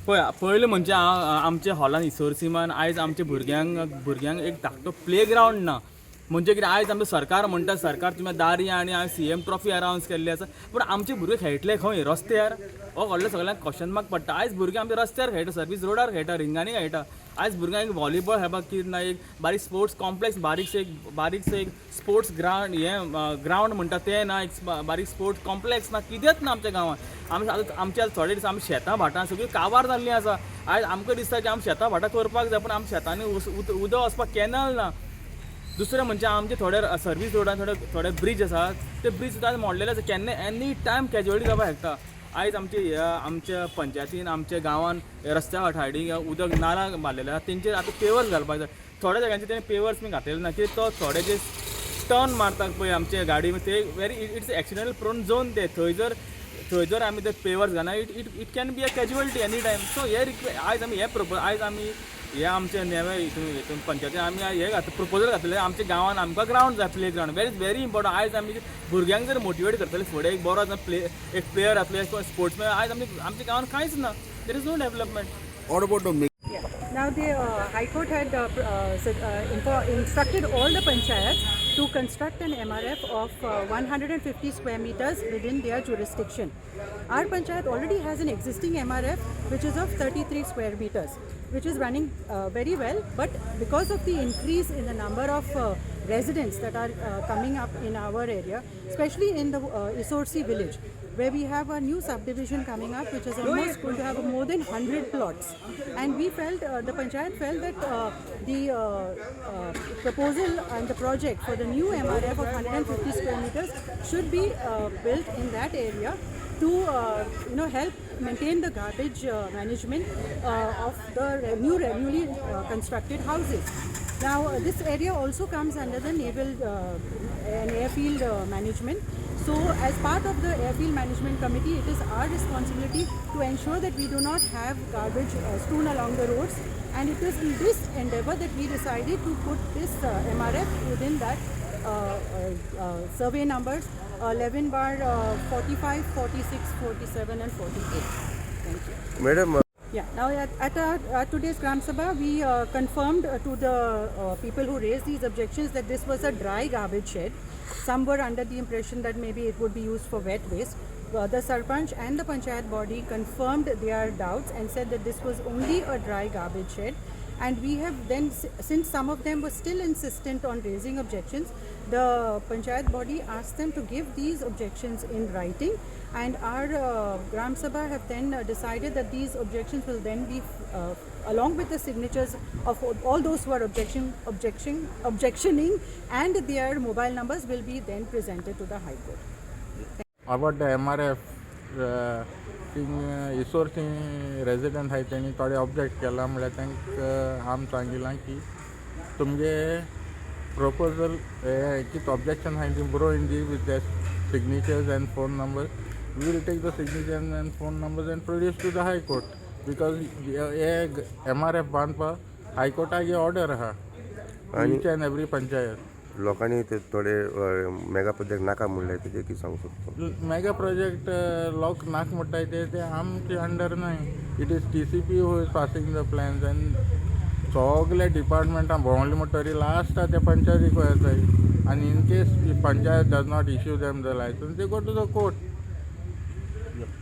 पळय, पयलें म्हणजे आमच्या हॉलान इसोरसीमान आयज आमच्या भुरग्यांक एक धाकटो प्ले ग्रावंड ना. म्हणजे कितें, आयज आमचें सरकार म्हणटा, सरकार तुमी दारी आनी आयज सीएम ट्रॉफी अनावन्स केल्ली आसा, पूण आमचे भुरगे खेळटले खंय? रस्त्यार? हो व्हडलो सगळ्यांक क्वेश्चन मार्क पडटा. आयज भुरगे आमचे रस्त्यार खेळटा, सर्वीस रोडार खेळटा, रिंगांनी खेळटा. आयज भुरग्यांक व्हॉलीबॉल खेळपाक कितें ना, एक बारीक स्पोर्ट्स कॉम्प्लेक्स, बारीकसो एक स्पोर्ट्स ग्रावंड, हें ग्रावंड म्हणटा तें ना, एक बारीक स्पोर्ट्स कॉम्प्लेक्स ना, कितेंच ना आमच्या गांवांत. आमी आतां आमच्या थोडे दीस आमी शेतां भाटां सगळीं काबार जाल्लीं आसा. आयज आमकां दिसता की आमी शेतां भाटां करपाक जाय, पूण आमच्या शेतांनी उदक वचपाक कॅनल ना. दुसरें म्हणजे आमचे थोडे सर्वीस रोडान थोडे थोडे ब्रीज आसा, ते ब्रीज सुद्दां मोडलेले आसा. केन्ना एनी टायम कॅज्युअलिटी जावपाक शकता. आयज आमचे ह्या आमच्या पंचायतीन आमच्या गांवान रस्त्या सायडीक उदक नाला मारलेले आसा, तेंचेर आतां पेवर्स घालपाक जाय. थोड्या जाग्यांचेर तेणी पेवर्स बी घातलेले ना, कित्याक तो थोडे जे टर्न मारता पळय आमचे गाडी, ते very, it's accidental prone zone. ते थंय जर आमी ते पेवर्स घालना, it can be a casualty any time. So हे रिक्वे आयज आमी हे प्रपोज, आयज आमी हे आमचे नेवे हितून पंचायतीन आमी हे घातले, प्रपोजल घातलेले, आमच्या गांवान आमकां ग्रावंड जाय, play ground, very very important. आयज आमी भुरग्यांक जर मोटिवेट करतले, फुडें एक बरो प्ले एक प्लेयर जातले, स्पोर्ट्समॅन. आयज आमी आमच्या गांवान कांयच ना, there is no development. What about the Yeah. Now the High Court had instructed all the panchayats to construct an MRF of 150 square meters within their jurisdiction. Our panchayat already has an existing MRF which is of 33 square meters, which is running very well. But because of the increase in the number of residents that are coming up in our area, especially in the Isorsi village, where we have a new subdivision coming up, which is almost going to have more than 100 plots. And we felt, the panchayat felt that the proposal and the project for the new MRF of 150 square meters should be built in that area to help maintain the garbage management of the newly constructed houses. Now, this area also comes under the naval and airfield management. So, as part of the airfield management committee, it is our responsibility to ensure that we do not have garbage strewn along the roads. And it is in this endeavor that we decided to put this MRF within that survey numbers 11 bar 45, 46, 47, and 48. Thank you. Madam. Yeah, now at today's Gram Sabha, we confirmed to the people who raised these objections that this was a dry garbage shed. Some were under the impression that maybe it would be used for wet waste. The Sarpanch and the Panchayat body confirmed their doubts and said that this was only a dry garbage shed. And we have then, since some of them were still insistent on raising objections, the Panchayat body asked them to give these objections in writing, and our Gram Sabha have then decided that these objections will then be, along with the signatures of all those who are objectioning and their mobile numbers, will be then presented to the High Court. About the MRF thing, Isorshi resident आहाय, तेणी थोडे object केला. म्हणल्यार तांकां आमी सांगिलां की तुमगे proposal हे कितें ऑब्जेक्शन आहाय ती बरोवन दी with the signatures and phone number. We will take the signatures and phone numbers and produce to the High Court, because hey MRF बांदपाक हायकोर्टाक ऑर्डर आहा इच अँड एवरी पंचायत. लोकांनी ते थोडे मेगा प्रोजेक्ट नाका म्हणले, तेजे कितें सांगू शकतो? मेगा प्रोजेक्ट लोक नाक म्हणटाय ते ते आमचे अंडर न्हय. It is TCP who is passing the plans and सगळे डिपार्टमेंटां भोंवले म्हणटरी लास्टा ते पंचायतीक वयताय आनी in case panchayat does not issue them the license, they go to the court.